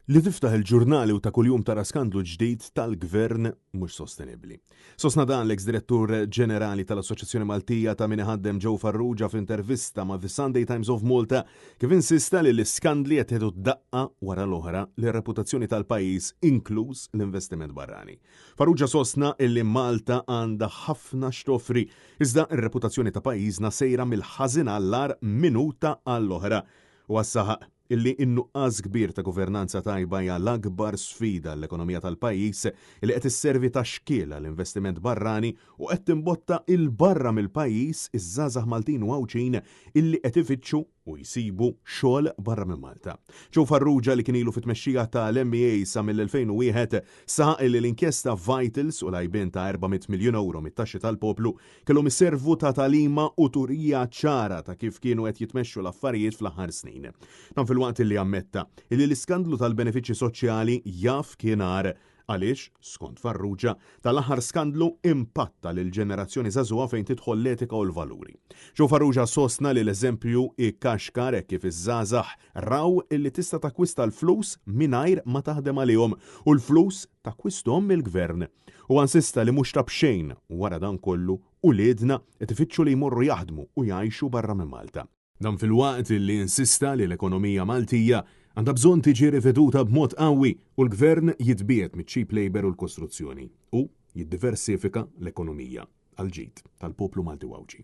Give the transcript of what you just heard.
Li tiftaħ il-ġurnali u ta' kuljum tara skandlu ġdid tal-Gvern mhux sostenibbli. Sostna dan l-eks Direttur Ġenerali tal-Assoċjazzjoni Maltija ta' Min Iħaddem Joe Farrugia f'intervista ma' The Sunday Times of Malta kif insista li l-iskandli qed jieħdu daqqa wara l-oħra lir-reputazzjoni tal-pajjiż inkluż l-investiment barrani. Farrugia sostna illi Malta għandha ħafna x'toffri iżda r-reputazzjoni ta' pajjiżna sejra mill-ħażin għall-agħar minuta għall-oħra. Huwa saħaq illi n-nuqqas kbir ta' governanza tajba hija l-akbar sfida għall-ekonomija tal-pajjiż illi qed isservi ta' xkiel għall-investiment barrani u qed timbotta 'il barra mill-pajjiż iż-żgħażagħ Maltin u Għawdxin illi qed ifittxu u jsibu xogħol barra minn Malta. Joe Farrugia li kien ilu fit-tmexxija tal-MEA sa mill-2001 saħaq illi l-inkjesta Vitals u l-għajbien ta' 400 miljun ewro mit-taxxi tal-poplu Kellhom iservu ta' tagħlima u turija ċara ta' kif kienu qed jitmexxu l-affarijiet fl-aħħar snin. Dan filwaqt li ammetta li l-iskandlu tal-benefiċċji soċjali jaf kien agħar għaliex, skont Farrugia, tal-aħħar skandlu impatta lill-ġenerazzjoni żagħżugħa fejn tidħol l-etika u l-valuri. Joe Farrugia sostna li l-eżempju ikkaxkar hekk kif iż-żgħażagħ raw illi tista' takkwista l-flus mingħajr ma taħdem għalihom u l-flus takkwisthom mill-Gvern. Huwa insista li mhux ta' b'xejn wara dan kollu uliedna qed ifittxu li jmorru jaħdmu u jgħixu barra minn Malta. Dan filwaqt li insista li l-ekonomija Maltija għandha bżonn tiġi riveduta b'mod qawwi u l-Gvern jitbiegħed miċ-cheap labour u l-kostruzzjoni u jiddiversifika l-ekonomija għall-ġid tal-poplu Malti u Għawdxi.